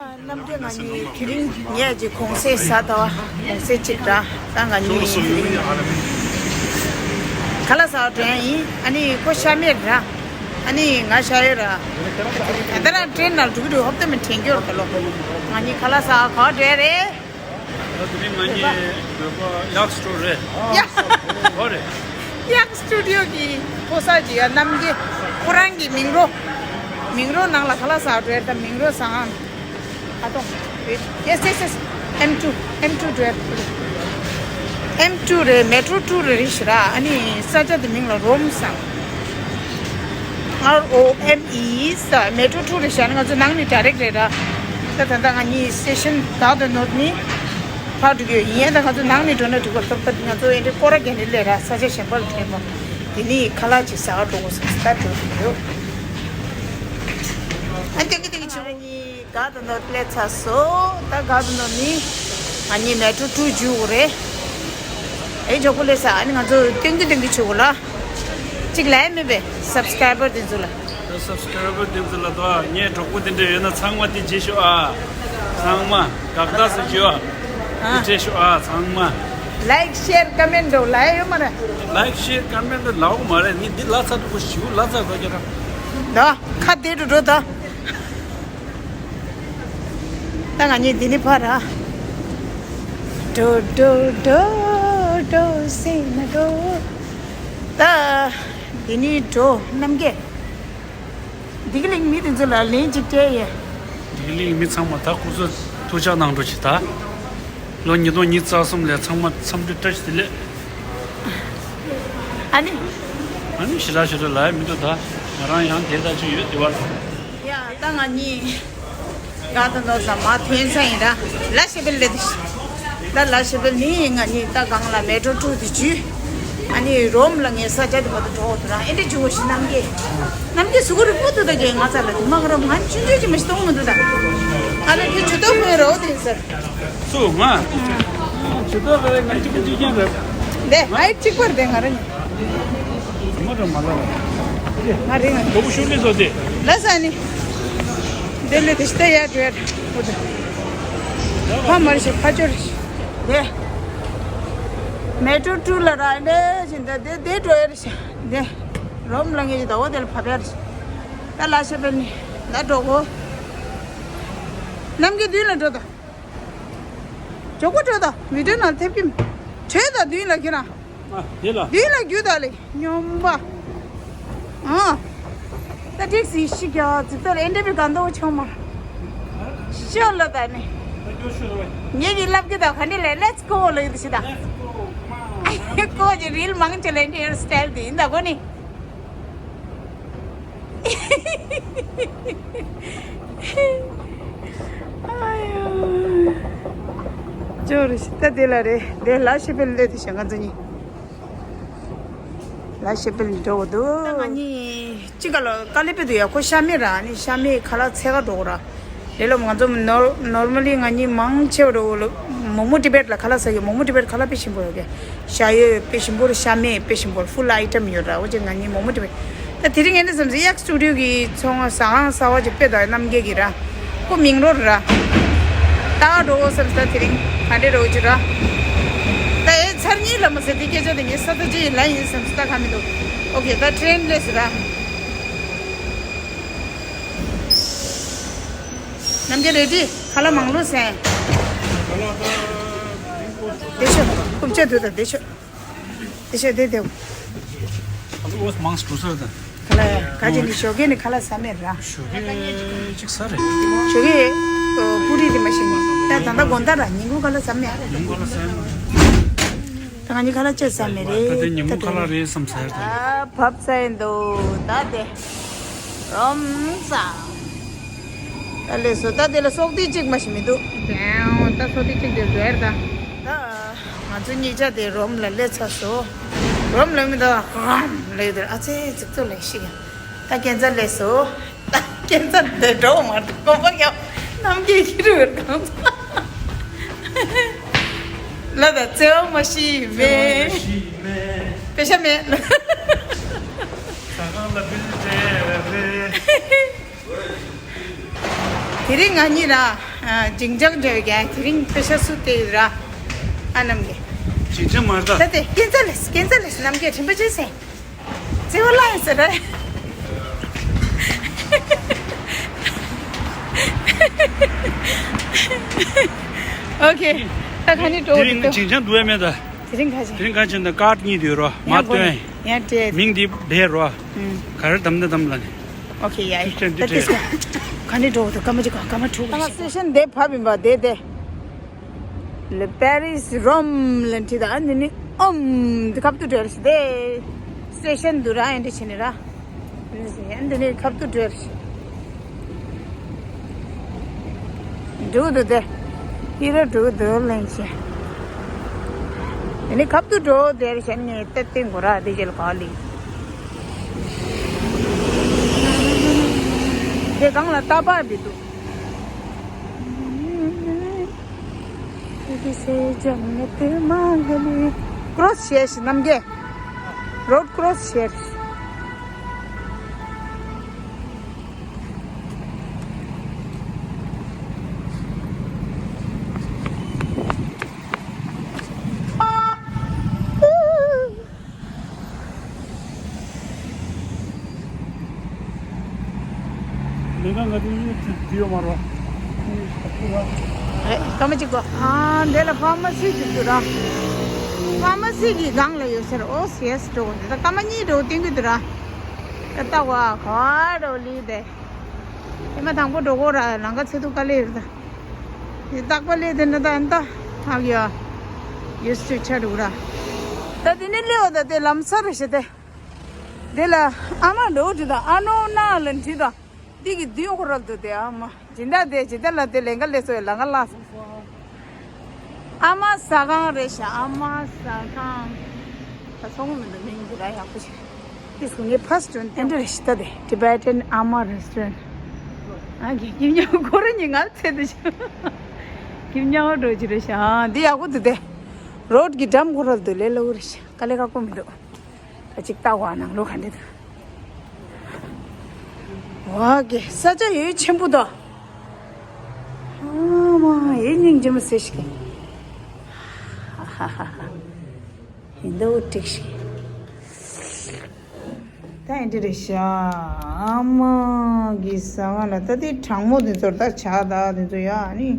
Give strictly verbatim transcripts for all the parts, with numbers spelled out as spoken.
རྣམ་རྒྱལ་ང་གཉིས་དེ་རིང་ངས་ཀྱི་གུང་སེང་ཟ་ད་བ། གུང་སེང་གཅིག་ར། ད་ང་གཉིས་དེ་རིང་ཁ་ལག་ཟ་བ་འགྲོ་ཡ་ཡིན། ཨ་ནི་ཁོ་ཤ་མེད་ར། ཨ་ནི་ང་ཤ་ཡོད་ར། ད་ལྟ་རང་ཀྲེན་ནང་འགྲོ་གི་འདུག་ཧོབ་ཏེ་མི་དྲན་རྒྱུ་ར། ད་ལོ་ང་གཉིས་ཁ་ལག་ཟ་བ་ག་བ་འགྲོ་ཡ་རེད། ད་དེ་རིང་ང་གཉིས་བོད་པ་གཡག་སི་ཊུ་ཌི་ཡོ་རེད། ཡ། ཨོ་རེད། གཡག་སི་ཊུ་ཌི་ཡོ་གི་ཕོ་གསར་གྱི་ཡ་རྣམ་རྒྱལ་ཁོ་རང་གི་མིང་རོ། མིང་རོ་ནང་ལ་ཁ་ལག་ཟ་བ་འགྲོ་ཡ་རེད། ད་མིང་རོ་ཟ་ཨང་། ཨ་ཏོ། ཡེས་ཡེས་ཡེས། ཨེམ་ཊུ། ཨེམ་ཊུ་འགྲོ་ཡ། ཨེམ་ཊུ་རེད། མེ་ཊོ་ཊུ་རེད་རེད་ཤི་ར། ཨ་ནི་ས་ཆ་དེ་མིང་ལ་རོམ་སང་། ཨར་ཨོ་ཨེམ་ཨི་ས། མེ་ཊོ་ཊུ་རེད་ཤི། ཨ་ནི་ང་ཚོ་ནང་ནས་ཌའི་རེག་རེད་ར། ད་ད་ལྟ་ང་གཉིས་སི་ཊེ་ཤན་ད་དུ་ནོར་ནི་ཕར་འགྲོ་གི་ཡོད། ཡིན་ཡང་ད་ང་ཚོ་ནང་ནས་འགྲོ་ན་འགྲོ་གི་རེད། ད་ང་ཚོ་ཨེ་འདྲའི་སྐོར་ར་རྒྱག་ནས་སླེབས་ར། ས་ཆ་གཞན་པ་ལ་ཐོན་པ། དེ་ནི་ཁ་ལག་ཅིག་ཟ་བ་འགྲོ་དགོས་སོང་། ད་འགྲོ་གི་ཡོད། ཨ་ཏེང་གི་ཏེང་གི་ཆུ། ག་དུ་ནོར་སླེབས་ཚར་སོང་། ད་ག་དུ་ནོར་ནི་ང་གཉིས་མེ་ཊོ་ཊུ་འཇུག་དགོས་རེད། ཨེ་ཇོ་ཀུ་ལེ་ས། ཨ་ནི་ང་ཚོ་ཏེང་གི་ཏེང་གི་ཆུ་གོ་ལ་གཅིག་ལས་མེད་པས། སབ་སི་ཀ་རའི་བར་དེ་ཚོ་ལ། ད་སབ་སི་ཀ་རའི་བར་དེ་ཚོ་ལ་ད་ངའི་གྲོགས་པོ་དེ་འདྲ་ཡོད་ན་ཚང་མ་དེ་བརྗེད་ཤོག་ཨ། ཚང་མ་དགའ་དགའ་སུ་བརྗེད་ཨ། དེ་བརྗེད་ཤོག་ཨ་ཚང་མ། ལའིཀ་ཤེར་ཀོ་མེན་ཊི་འགྲོ་ལ་ཡོད་མ་རེད། ལའིཀ་ཤེར་ཀོ་མེན་ཊི་ལའོ་མ་རེད། ནི་འདི་ལ་ཚ་འདུག་གོ་ཞིའུ་ལ་ཚ་འདུག་ཀྱ་ར། ད་ཁ་དེ་འགྲོ་འགྲོ་ད། ད་ང་གཉིས་འདི་ནི་ཕར་ར། འགྲོ་འགྲོ་འགྲོ་འགྲོ་སེ་ན་འགྲོ། ད་འདི་ནི་འགྲོ་རྣམ་རྒྱལ། བདེ་སྐྱིད་གླིང་མི་དེ་ཚོ་ལ་ལན་ཅིག་སྤྲད་ཡས། བདེ་སྐྱིད་གླིང་མི་ཚང་མ་ད་སྐུ་གཟུགས་ཐུགས་ཅག་གནང་འགྲོ་ཆེ་ད། ལོ་ཉིས་སྟོང་ཉི་ཤུ་རྩ་གསུམ་ལ་ཚང་མ་འཚམས་འདྲི་བཀྲ་ཤིས་བདེ་ལེགས། ཨ་ནི། ཨ་ནི་ཞེ་དྲག་ཞེ་དྲག་ལབ་ཡ་མི་འདུག་ད་ང་རང་ཡང་དེ་ལྟ་ཅིག་ཡོད་དེ་བར། ཡ་ད་ང་གཉིས་ག་ད་ནོ་ས་མ་ཐོན་ས་ཡིན་ར། ལ་ཤེ་བེལ་ལེ་དི་ཤི། ད་ལ་ཤེ་བེལ་ནི་ང་གཉིས་ད་གང་ལ་མེ་ཊོ་ཊུ་དི་ཇུ། ཨ་ནི་རོམ་ལ་ངའི་ས་ཆ་དི་མ་ད་འགྲོ་འོ་དུ་ར། ཨེ་འདྲ་ཇུ་བོ་ཤི་རྣམ་རྒྱལ། རྣམ་རྒྱལ་སུ་གུ་རི་པོ་དུ་ད་གེ་ང་ཚ་ལ་དི་མ་ག་རོ་ང་ཆུན་ཆུན་ཅི་མ་ཤི་གཏོང་མི་འདུག་ད། ཨ་ལ་དི་ཇུ་ཏོ་ཁོའི་རོ་དི་ཟེར། སུ་ང་། ཇུ་ཏོ་ག་རེ་ང་གཅིག་པུ་གཅིག་རྐྱང་རེད། དེ་ཧའི་ཊི་གཅིག་པར་དེ་ང་ར་ནི། མ་ར་མ་ལ་ར། ང་རེ་ང་། ལོ་བུ་ཤུ་ལི་ཟོ་དེ། ལ་ས་ནི། དེ་ལས་དེ་ཤི་ད་ཡ་ཇུ་ཡ་ཧུ་ད། ཧ་མ་རི་ཤི་ཕ་ཅོ་རི་ཤི། དེ། མེ་ཊོ་ཊུ་ལ་ར་ལེ་ཞིན་ད་དེ་དེ་འགྲོ་ཡ་རི་ཤི། དེ། རོམ་ལ་ངེ་ཞི་ད་འོ་དེ་ལ་ཕབ་ཡ་རི་ཤི། ད་ལ་ཤི་བེ་ནི། ད་འགྲོ་གོ། རྣམ་རྒྱལ་མདུན་ལ་འགྲོ་ད། ཇོ་ཀོ་བྲོས་དང་། བི་ཌིའོ་ནང་ཐེབས་ཀྱི་མེད། བྲོས་དང་མདུན་ལ་ཁྱེད་རང་། ཨ་དེ་ལ། མདུན་ལ་རྒྱུགས་དང་ལེ་སྨྱོན་པ། ཨ། ད་འགྲིག་སི་ཤི་རྒྱ་ཙི་ཙི་ལ་ཨེ་འདྲ་བི་ག་འདོ་ཆོ་མ། ཤོ་ལ་ད་ནི། ད་སྐྱོ་ཤོ་རེད། ངེད་ཀྱི་ལབ་ཀྱི་ད་ག་འདྲ་ལེ་let's go ལ་ཡོད་ཤི་ད། Let's go མ། ཀོ་ཅི་རིལ་མང་ཆེ་ལེ་འདི་ཡར་སི་ཊལ་དེ་ཡིན་ད་གོ་ནི། ཅོ་རི་ཤི་ད་དེ་ལ་རེད་དེ་ལ་ཤི་པེལ་ལེ་དེ་ཤ་ང་ཚོ་གཉིས་ལ་ཤི་པེལ་འགྲོ་འདུག་ད་ང་གཉིས་གཅིག་ག་ལ་དཀའ་ལས་པེ་དུ་ཡ་ཁོ་ཤ་མེད་ར་ནི་ཤ་མེད་ཁ་ལག་འཚོལ་ག་འགྲོ་ར། ལེ་ལོ་ང་ཚོ་ནོར་ནོར་མ་ལི་ང་གཉིས་མང་ཆེ་བ་རོ་ལོ་མོ་མོ་ཊི་བེཊ་ལ་ཁ་ལག་ཟ་ཡོད། མོ་མོ་ཊི་བེཊ་ཁ་ལག་དཔེ་ཞིམ་པོ་ཡོད་གི། ཤ་ཡོད་དཔེ་ཞིམ་པོ་རེད། ཤ་མེད་དཔེ་ཞིམ་པོ་རེད། ཕུལ་ཨའི་ཊེམ་ཡོད་ར། འོ་ཅེ་ང་གཉིས་མོ་མོ་ཊི་བེཊ། ད་དེ་རིང་ཨེ་འདྲ་བསམ་སི་གཡག་སི་ཊུ་ཌི་ཡོ་གི་ཚོང་ཟ་ཁང་གསར་པ་ཅིག་དཔེ་དང་རྣམ་རྒྱལ་གི་ར། ཁོ་མིང་རོ་ར། ད་འགྲོ་བསམ་སི་ད་དེ་རིང་ག་འདྲ་འགྲོ་ཅི་ར། ད་ཨེ་ཚར་གཉིས་ལ་མ་ཟེར་དེ་སྐད་ཆ་དེ་ངའི་ས་ད་ཅི་ཡིན་ལ་ཡིན་བསམ་སི་ད་ག་མི་འདུག་ཨོ་ཁེ་ད་ཊེན་སླེབས་སི་ར། རྣམ་རྒྱལ་རེ་ཌི། ཁ་ལག་མང་ལོ་སེ། དེ་ཤོ། རྐུབ་ཆ་དུ་དང་དེ་ཤོ། དེ་ཤོ་དེ་དེ། ཨ་ལོ་མང་སྤྲོ་སར་དང་། ཁ་ལག་ཡ་ག་ཅི་ནི་ཞོགས་ཀས་ནི་ཁ་ལག་ཟ་མེད་ར། ཞོགས་ཀས་ཅིག་ཟ་རེད། ཞོགས་ཀས་ཀུ་རི་དེ་མ་ཤེས་ནི། ད་ད་ད་དགོང་དག་ར་ཉིན་གུང་ཁ་ལག་ཟ་མེད་ཨ་རེད། ཉིན་གུང་ཁ་ལག་ཟ་མེད། ད་ང་གཉིས་ཁ་ལག་ཅི་ཟ་མེད་རེད། ད་དེ་ཉིན་གུང་ཁ་ལག་རེད་བསམ་ཟེར་དང་། ཨ་བབས་ས་ཡིན་འདུག་ད་དེ་རོམ་ས། ད་ལས་སོ་ད་དེ་ལ་སོག་ཏི་གཅིག་མ་ཞིག་མི་འདུག་ད་སོག་ཏི་གཅིག་དེ་བཟོས་ད། ད་ང་ཚོ་གཉིས་ཆ་དེ་རོམ་ལ་སླེབས་ཚར་སོ། རོམ་ལ་མི་ད་རོམ་ལ་ཡོད་དེ་ཨ་ཙེ་ཙིག་ཙོ་ལ་ཤི་ག་ད་ཁྱེད་ཚ་སླེབས་སོ། ད་ཁྱེད་ཚ་དེ་འགྲོ་མ་ཐུབ་གོམ་པ་ཡོད་ནམ་གྱི་ཁྱི་རུ་གང་ཚ། ལ་ད་བརྩེ་བ་མ་ཤི་མེད། ཤི་མེད། པེ་ཤ་མེད། ས་ཁང་ལ་བིལ་ཏེ་རེད། དེ་རིང་ང་གཉིས་ར་ ཨ། ཇིང་ཇག་འདྲ་བའི་རྒྱན་དེ་རིང་དཔེ་ཤ་སུ་དེ་ར། ཨ་ནམ་གྱི། ཇིང་ཇག་མ་རེད་ད། ད་དེ་ཀན་ཙ་ལེས་ཀན་ཙ་ལེས་ནམ་གྱི་དྲན་པ་ཅི་སེ། ཙི་བ་ལ་ཡིན་ཟེར་ར། ཨོ་ཁེ། ད་ག་ནས་འགྲོ་དེ་རིང་འདུག་ཇིང་ཇག་འདུག་ཡ་མེད་ད། དེ་རིང་ག་ཅི། དེ་རིང་ག་ཅི་འདི་ཀར་གཉིས་དུ་རོ་མ་ཡང་སྟོན། ཡང་སྤྲད། མིང་འདི་བྲིས་རོ། ཨུམ། ག་རེ་དམ་ད་དམ་ལ་ནི། ཨོ་ཁེ་ཡ་ཡ། ད་དེ་ད་ག་ནས་འགྲོ་འདུག་སྐར་མ་གཅིག་གོ་སྐར་མ་དྲུག་གོ་སི་ཊེ་ཤན་དེ་བབས་ཡིན་པ་དེ་དེ། ལེ་པེ་རིས་རོམ་ལ་འཁྲིད་ད་ཨ་འདི་ནི་ཨོམ་འདི་ཁབ་ཏུ་བྲལ་ཞིག་དེ། སི་ཊེ་ཤན་དུ་ར་ཨེ་འདྲ་བྱས་ནི་ར། འདི་ནི་ཁབ་ཏུ་བྲལ་ཞིག་འགྲོ་འདུག་དེ། ཧི་རོ་འགྲོ་འདུག་ལན་ཆེ། འདི་ནི་ཁབ་ཏུ་འགྲོ་དེར་བྱས་ནས་ཏེ་ཏེ་འགོ་ར་དེ་རྗེས་ལ་ག་ལི། དེ་སྒང་ལ་རྟ་པ་བི་འདུག་ཀྲོ་སི་བྱས་ཤིག་ནམ་རྒྱལ། རོཌ་ཀྲོ་སི་བྱས་ཤིག་ལས་ཀ་ང་ཚོ་ཡིན་དུས་ཡོད་མ་རོ། རེད། སྐར་མ་གཅིག་གོ་ཨ་འདི་ལ་ཕ་མ་སི་ཅིག་འདུག་ར། ཕ་མ་སི་གི་སྒང་ལ་ཡོད་ཟེར། ཨོ་སི་ཡེ་སི་འགྲོ་གི་འདུག་ད་སྐར་མ་གཉིས་འགྲོ་བསྟན་གི་འདུག་ར། ད་ལྟ་བ་ག་འགྲོ་ལི་དེ། ཨེ་མ་དང་པོ་འགྲོ་གོ་ར་ལང་ཀ་ཚེ་ཐུག་ག་ལེ་རེད་ད། དེ་རྟག་པ་ལེ་དེ་འདྲ་ད་ཨན་ད་ཧག་ཡ། ཡོད་སུ་ཆ་འགྲོ་ར། ད་དེ་ནི་ལེའོ་ད་དེ་ལམ་ས་རེ་ཞེ་དེ། དེ་ལ་ཨ་མ་འགྲོ་དྲི་དང་ཨ་ནོ་ན་ལ་འདྲི་དང་། འདི་གི་དུས་ཁོ་རབ་ཏུ་དེ་ཨ་མ་སྦྱིན་བདག་དེ་སྦྱིན་བདག་ལ་དེ་ལེན་ག་ལེ་སོ་ཡ་ལང་ག་ལ་སོ། ཨ་མ་ཟ་ཁང་རེད་ཤག་ཨ་མ་ཟ་ཁང་། ད་ཚོང་མི་འདུག་མིང་འདི་ར་ཡག་པོ་ཞིག་དེ་སུ་ངའི་ཕ་སི་ཊོན་ཨེ་འདྲ་རེད་ཤག་ད་དེ་Tibetan Ama Restaurant། ཨ་གི་ཀིམ་ཉག་ཁོ་ར་ཉིན་ངལ་ཚེ་འདུག་ཤག་ཀིམ་ཉག་འགྲོ་ཅི་རེད་ཤག་ཨ་འདི་ཡག་པོ་འདུག་དེ། རོཌ་གི་འགྲམ་ཁོ་ར་ཏུ་ལེ་ལོ་རེད་ཤག་དཀའ་ལས་ཁག་པོ་མི་འདུག་ད་ཅིག་ལྟ་བ་ནང་ལོགས་ག་འདྲ་འདུག་ཝ་གེ་ས་ཆ་ཡོད་ཆེན་པོ་དང་། ཨ་མ་ཡེ་སྙིང་རྗེ་མོ་ཟེར་ཞིག་ཧ་ཧ་ཧ་ཧ། ཡིན་འདུག་འགྲིག་ཞིག་ད་ཨེ་འདྲ་རེད་ཤག་ཨ་མ་གི་ཟ་ཁང་ལ་ད་དེ་གྲང་མོ་དེ་ཚོར་ད་ཇ་ད་དེ་ཚོ་ཡ་ཨ་ནི།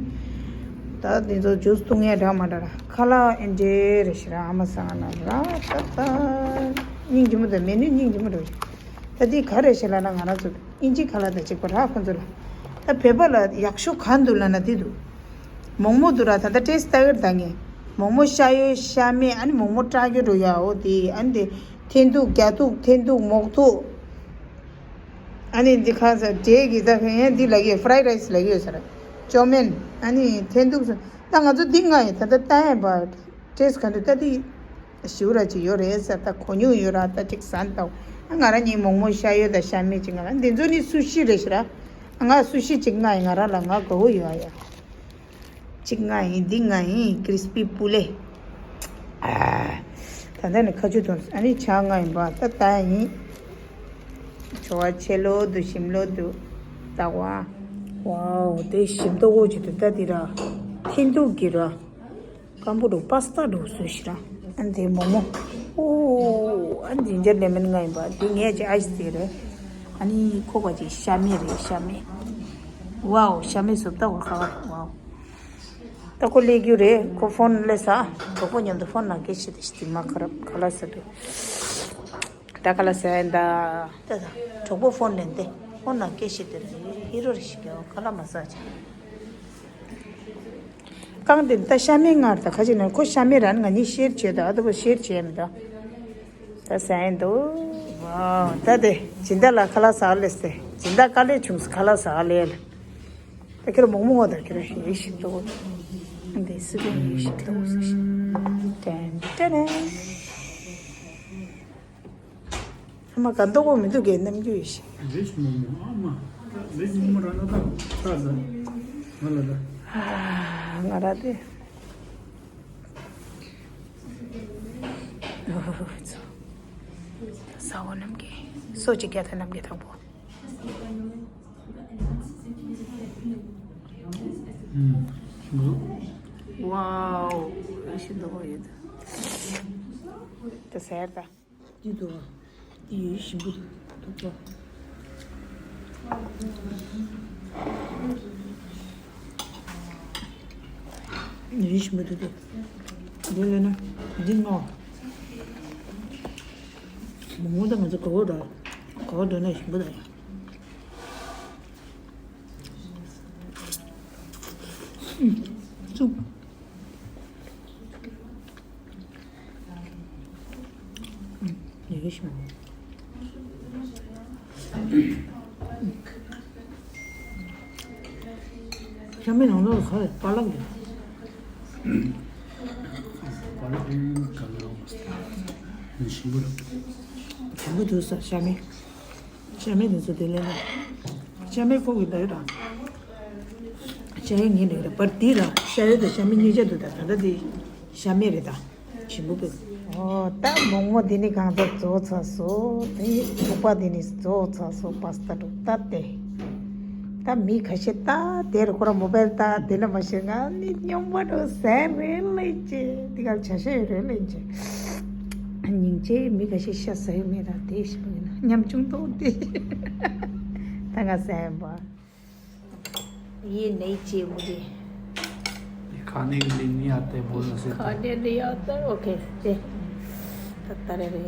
ད་དེ་ཚོ་ཇུས་བཏུང་ཡ་འདྲ་མ་འདྲ་ར། ཁ་ལག་ཨེ་འདྲ་རེད་ཤག་ར། ཨ་མ་ཟ་ཁང་ལ་ར་ད་ད། སྙིང་རྗེ་མོ་དང་མེ་ནུས་སྙིང་རྗེ་མོ་འགྲོ་ཤག་ད་འདི་ག་རེ་བྱེད་ལབ་ན་ང་རང་ཚོ་དབྱིན་ཇི་ཁ་ལག་དང་གཅིག་པ་རག་ཁོང་ཚོ་ལ། ད་བོད་པ་ལ་ཡག་ཤོས་གང་འདུག་ལབ་ན་འདི་འདུག་མོག་མོག་འདུག་ར། ད་ལྟ་ཊེ་སི་ཊི་ལྟ་གི་རེད་ད་ངས། མོག་མོག་ཤ་ཡོད་ཤ་མེད་ཨ་ནི་མོག་མོག་ཀྲ་ཀྱོ་འགྲོ་ཡ་འོ་དེ་ཨ་ནི་དེ་འཐེན་ཐུག་རྒྱ་ཐུག་འཐེན་ཐུག་མོག་ཐུག་ཨ་ནི་འདི་ཁ་ས་འབྲས་ཀྱི་ད་ཁ་ཡན་འདི་ལ་གི་ཧྥ་རའི་རའི་སི་ལ་གི་ཡོད་ས་ར། ཅོ་མེན་ཨ་ནི་འཐེན་ཐུག་སོ་ད་ང་ཚོ་འདི་ང་ཡི་ད་ལྟ་ལྟ་ཡ་བ་ཊེ་སི་ཊི་གང་འདུག་ད་འདི། ཞིའུ་ར་ཅིག་ཡོད་རེད་ཟེར། ད་གོ་མྱོང་ཡོད་ར། ད་ཅིག་ཟ་འདུག་ང་རང་གཉིས་མོག་མོག་ཤ་ཡོད་ད་ཤ་མེད་ཅིག་ང་རང་འདི་ཚོ་ནི་སུ་ཤི་རེད་ཤི་ར། ང་སུ་ཤི་ཅིག་ང་ཡི་ང་རང་ལ་ང་དགའ་བོ་ཡོད་ཨ་ཡ། ཅིག་ང་ཡི་འདི་ང་ཡི་ཀྲིས་པི་པུ་ལེ། ཨ། ད་ལྟ་ནི་ཁ་ཆུ་དང་ཨ་ནི་ཇ་ང་ཡིན་པ་ད་ད་ཡིན། ཆོ་བ་ཆེ་ལོ་དུ་ཞིམ་ལོ་དུ་ད་ཝ། ཝའོ་དེ་ཞིམ་ཏོག་པོ་ཅིག་འདུག་ད་འདི་ར། འཐེན་ཐུག་གི་ར། སྐམ་པོ་འདུག་པ་སི་ཏ་འདུག་བཟོས་ཤི་ར། ཨ་འདི་མོག་མོག་ཨོ། ཨ་འདི་ཇིན་ཇར་ལེ་མོན་ང་ཡིན་པ། འདི་ངས་ཅིག་ཨ་ཞིག་ཟེར་རེད། ཨ་ནི་ཁོ་ག་ཅིག་ཤ་མེད་རེད་ཤ་མེད། ཝའོ་ཤ་མེད་སོབ་ད་གོ་ཁ་ཁ་ཝའོ། ད་ཁོ་སླེབས་རྒྱུ་རེད། ཁོ་ཕོན་སླེབས་ས། གྲོགས་པོ་མཉམ་དུ་ཕོན་ནང་སྐད་བཤད་དེ་ཤི་དེ་མ་ཁ་རབ་ཁ་ལ་ས་འདུག་ད་ཁ་ལ་ས་ཡིན་ད། ད་ད་གྲོགས་པོ་ཕོན་ལེན་ཏེ་ཕོན་ནང་སྐད་བཤད་དེ་རེད། ཧི་རོ་རེ་ཞིག་གི་ཁ་ལ་མ་ས་ཅིག་རྐང་དེ་ད་ཤ་མེད་ངར་ད་ཁ་ཅིག་ན་ཁོ་ཤ་མེད་ར་ང་གཉིས་ཤེར་བྱས་ད་ཨ་ད་བོ་ཤེར་བྱས་མི་ད། ད་ཟ་ཡིན་དོ། ཝའོ་ད་དེ་སྦྱིན་བདག་ལ་ཁ་ལག་ཟ་ལེ་སྟེ་སྦྱིན་བདག་དཀའ་ལས་བྱུང་སོང་ཁ་ལག་ཟ་ལེ་ལ། ད་ཁྱེད་རང་མོག་མོག་ད་ཁྱེད་རང་ཞིག་ཡེ་ཤིག་ཏོ། འདི་སི་པན་ཡེ་ཤིག་ཏོ་ཟེར་ཞིག་ཏན་ཏན། ཨ་མ་ག་མདོག་པོ་མི་འདུག་གས་རྣམ་འགྱུར་ཡེ་ཤིག་རེད་མོག་མོག་ཨ་མ། ད་རེད་མོག་མོག་ར་ན་ད་ད་ཟ། ང་ལ་ད། ང་ར་དེ། ས་འོ་ནམ་གྱི་སོ་གཅིག་རྒྱ་ཐ་ནམ་གྱི་དང་པོ། ཨུམ། ཞིམ་པོ་འདུག་ཝའོ། ཞིམ་འདུག་ཡོད། ད་ཟེར་ད། འདི་འདུག་འདི་ཡོད་ཞིམ་པོ་འདུག་འདུག་པ། ཡིད་ཞིམ་པོ་འདུག་འདི་ལས་ན་འདི་ནོ། མོག་མོག་ད་ང་ཚོ་ག་བོ་འདྲ། ག་བོ་འདྲ་ན་ཞིམ་པོ་ད་ཡ། ཨུམ། སུབ། ཡོད་ཤིང་། ཤ་མེད་ནང་ལོགས་ཁ་རེ་པ་ལགས་ཀྱི། པ་ལགས་ཀྱི་ག་ལ་ཞིམ་པོ་རེད། ཞིམ་པོ་འདུག་ས་ཤ་མེད། ཤ་མེད་དེ་ཚོ་དེ་ལས་ན། ཤ་མེད་ཁོག་གི་ད་ཡོད་དང་། ཤ་ཡོད་ངེས་རེད་པར་དེ་ལ་ཤ་ཡོད་དང་ཤ་མེད་གཉིས་ཆ་འདུག་ད་ད་ལྟ་དེ་ཤ་མེད་རེད་ད། ཞིམ་པོ་འདུག་ཨོ་ད་མོག་མོག་དེ་ནི་གང་ཚ་རྫོགས་ཚར་སོང་། དེ་ནི་ཚོགས་པ་དེ་ནི་རྫོགས་ཚར་སོང་། པ་སྟ་འགྲོ་ད་དེ། ད་མི་ཁ་ཤས་ད་དེར་ཁོ་ར་མོ་བལ་ད་དེ་ལ་མ་ཤེས་ང་ནི་སྙོམས་པ་འགྲོ་ཟེར་རེད་ལེན་ཅེ། དེ་ག་བྱ་ཤ་ཡོད་རེད་ལེན་ཅེ། སྙིང་རྗེ། མི་ཁ་ཤས་ཤ་ཟ་ཡོད་མེད་ད་དེ་ཤི་པ་ཡིན་ན་ཉམ་ཆུང་ཏོག་དེ། ད་ང་ཟ་ཡིན་པ། ये नहीं चाहिए मुझे। ये खाने के लिए नहीं आता है, बोलने से तो। खाने नहीं आता है, ओके। दे। तत्ता रे रे।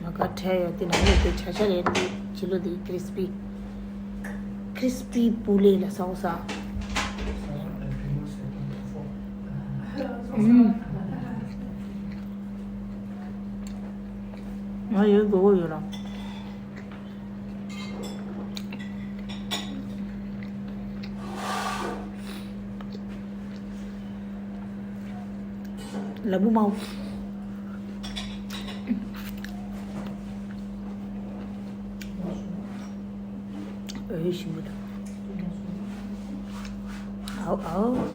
मका ठहर होती ना, ये तो छाछा रे, चिलो दी क्रिस्पी। क्रिस्पी पूले ला समोसा। ང་ཡོད་དགོས་ཡོད་ར། ལ་བུ་མའོ། ཨོ་ཞིམ་པོ་འདུག་ཨའོ་ཨའོ།